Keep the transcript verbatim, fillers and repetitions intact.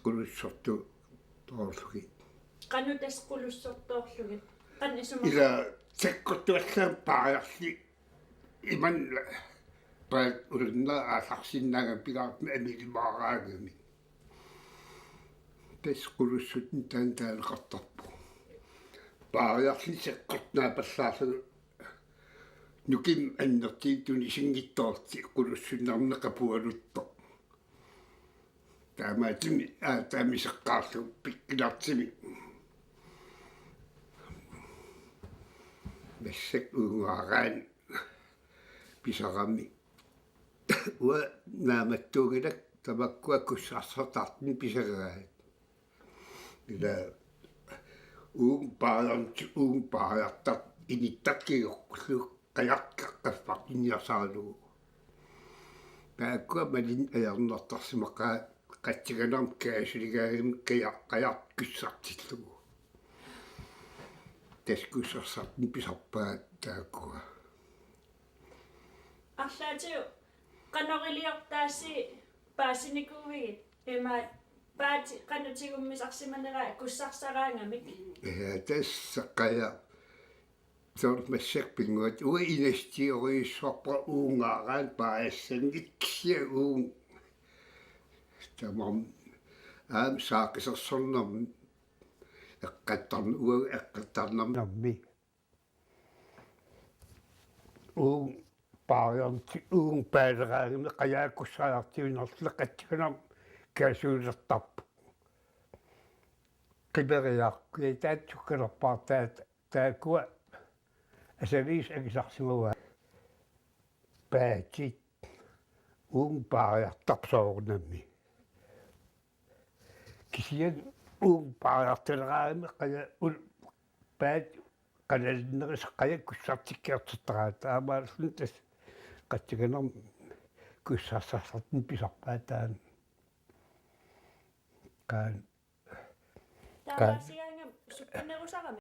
Qulussortoorlugit. Qanoq tassa qulussortoorlugit? Qanoq isuma? Ila seqquttuallaamik paariarli imanna paat ulunna aallarsinnaagami pigaartumik amilimaaraangami. Tassa qulussuttut taanna taaneqartarpoq. Paariarli seqqut naapallaarlugu nukimmik annertuumik tunisinngitsoorlutik qulussunnarneq qapualuttoq. Taamaattumik aataami seqqaarlugu pikkunartumik. Massakkut uungaaraanni pisarami. Uanga naammattuunngilakka tamakkua kussarsartartut pisaraat. Ila uunga paariartut, uunga paariartartut inittartut kingorkullugu qajartoq qaffaq tunniarsaralugu. Taakkua malinnik ajornartarsimaqaat qatsinganermik kaasuligaangamik qaja-, qajartoq kussartillugu. Tassa kussarsartut pisarpaat taakkua. Arlaatigut qanoq iliortaasi paasinikuuigit? Imaappoq paat qanoq tigummisarsimaneraat kussarsaraangamik? Ja, tassa qajaq. Soorlu massakkut pinnguaatigut uanga inasitiorujussuarpara uungaaraanni paasissanngitsoq kisianni uunga. Tamarmik aamma saaqisersornermik eqqattarn-, uagut eqqattarnermi. Uunga paariartut, uunga paaleraangamik qajaq kussariartuinnarlugu qatsinganermik kaasulertarpoq. Qimeriarput, ja, taanna sukkanerpaartaat taakkua asaliissutit angisarsimavaat. Paatit uunga paariartarput soorunami. Kisianni uunga paariartaleraangamik qajaq ul-, paat qanalinnerisa qajaq kussartikkiartortaraat, taamaalilluni tassa qatsinganermik kussarsartartut pisarpaat taanna. Qaa- Taamaasigaangami sukkanerusarami